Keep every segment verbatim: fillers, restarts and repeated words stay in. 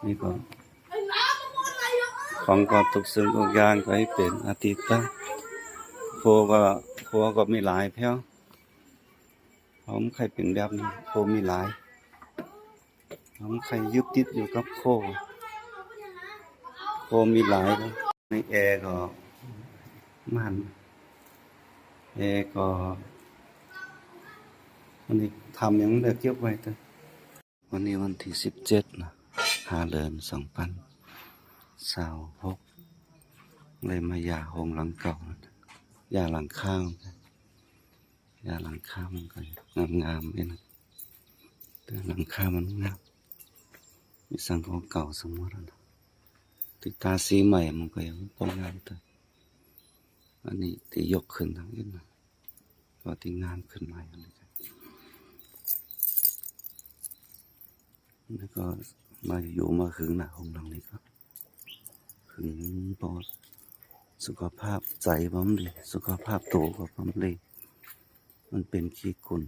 นี่ก็ ของก็ถูกซื้อทุกอย่างก็ให้เป็นอาทิตย์ละ ครัวก็ ครัวก็มีหลายแถว ผมเคยเป็นแบบนี้ ครัวมีหลาย ผมเคยยึดติดอยู่กับครัว ครัวมีหลายนะ ในแอร์ก็มัน แอร์ก็ อันนี้ทำยังไม่ได้เก็บไว้เถอะ วันนี้วันที่สิบเจ็ดนะ ห้าเดือนสองพันสองหก เลยมาหย่าห้องหลังเก่านะ หย่าหลังคามัน หย่าหลังคามันก็งามๆ เองนะ แต่หลังคามันงาม มีสังของเก่าสมมตินะ ติดตาสีใหม่มันก็ยังบ่งามเท่า อันนี้ที่ยกขึ้นทางนี้นะ ก็ที่งามขึ้นมาอย่างนี้ครับ แล้วก็มาอยู่มาหึงนะ ห้องหลังนี้ก็หึง เพราะสุขภาพใจบ่ดี สุขภาพโตก็บ่ดี มันเป็นขี้กุ่น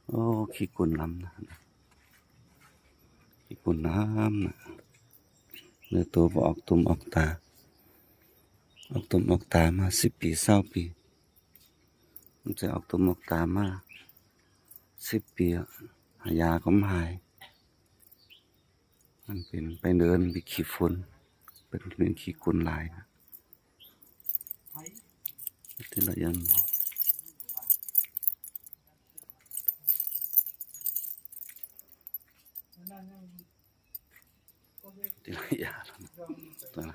โอ้ ขี้กุ่นลำนะ ขี้กุ่นลำนะ เนื้อตัวบ่ออกตุ่มออกตา ออกตุ่มออกตามาสิบปี ซาวปี มันจะออกตุ่มออกตามาสิบปีอะ หายาก็บ่หาย มันเป็นไปเดินไปขี้ฝุ่น เป็น เป็นขี้กุ่นหลายนะ ทีละอย่าง ทีละอย่าง ตัวละ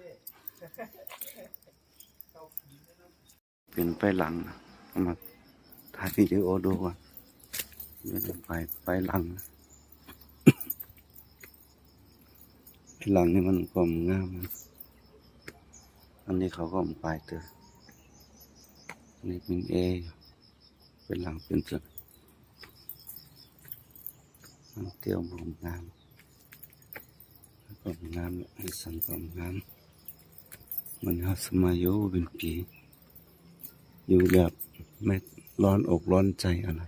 เป็นไปหลังนะ เอามาถ่ายวิดีโอดูก่อน ไป ไปหลังนะ ไปหลังนี่มันก็งามนะ อันนี้เขาก็ไปเถอะ อันนี้เป็นแอร์ เป็นหลังเป็นส่วน มันเตี้ยวบ่งาม ก็งาม ไอ้สันก็งาม มันเฮาสมัยอยู่เป็นปี อยู่แบบไม่ร้อนอกร้อนใจอะไร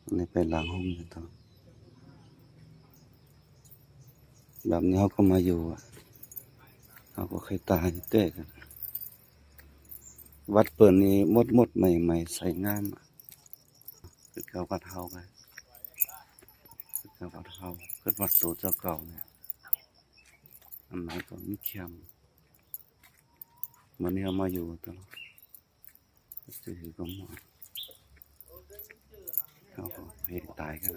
อันนี้ไปหลังห้องนี้ต่อ แบบนี้เขาก็มาอยู่อะ เขาก็เคยตายแก้กัน วัดเปิ้นนี่มดๆ ใหม่ๆ ใสงามอะ คือกับวัดเฮาไง คือกับวัดเฮา คือวัดโตเจ้าเก่าเนี่ย อันไหนก็มีเข้ม วันนี้เอามาอยู่ตลอด ซื้อก็หมด เขาก็ให้ตายกัน